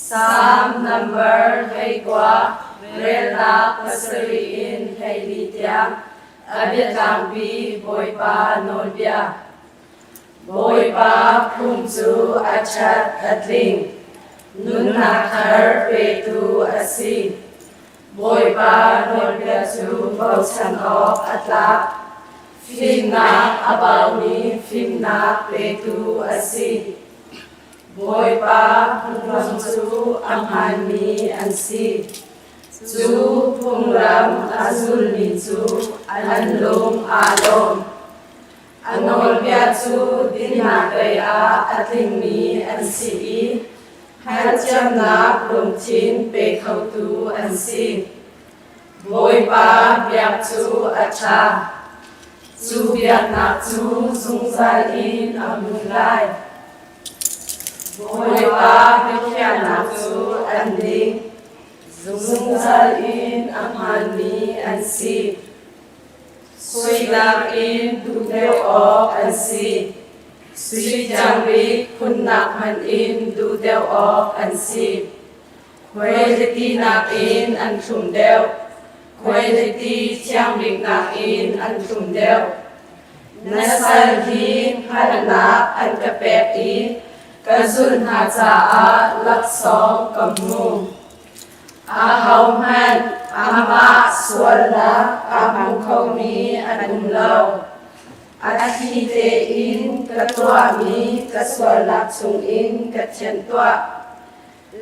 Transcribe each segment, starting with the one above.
Salm nambar 19, relnak 7 in 14 tiang a biatlangpi Bawipa nawlbia. Bawipa phung cu a ṭhat a tling, nunnak thar petu a si. Bawipa nawlbia cu bochan awk a tlak, fimnak a baumi fimnak petu a si. Bawipa phunglam cu a hmaanmi an si. Cu phunglam a zulmi cu an lung aa lawm. A nawlbia cu dinnak lei ah a tlingmi an si i hngalhthiamnak lungthin pe khotu an si. Bawipa biak cu a ṭha. Cu biaknak cu zungzal in a hmun lai. Bawipa biakhiahnak cu an ding, zungzal in a hmaanmi an si. Sui nakin duh deuh awk an si. Sui thiangbik phunnak hmanh in duh deuh awk an si. Khuailiti nakin an thlum deuh. Khuailiti thiangbik nakin an thlum deuh. Na sal hi hngalhnak an ka pek i ka zulh hna caah laksawng ka hmu. Ahohmanh amah sualnak a hmu khomi an um lo. A thli tein ka tuahmi ka sualnak chungin ka thianh tuah.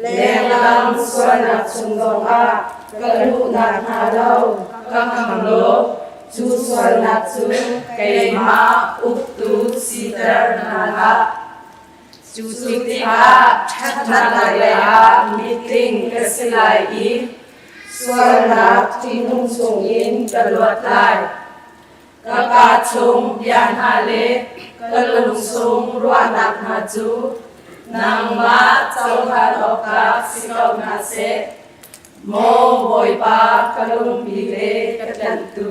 Lenglang sualnak chung zongah ka luh nakhnga lo ka kham law cu sualnak cu keimah uktu siter hna hlah. Cu tikah ṭhatnak lei ah mitling ka si lai i sualnak ṭihnung chungin ka luat lai. Ka kaa chung bia hna le ka lung chung ruahnak hna cu nangmah cohlan awkah si ko hna seh. Maw Bawipa, ka lungpi le ka tlanhtu.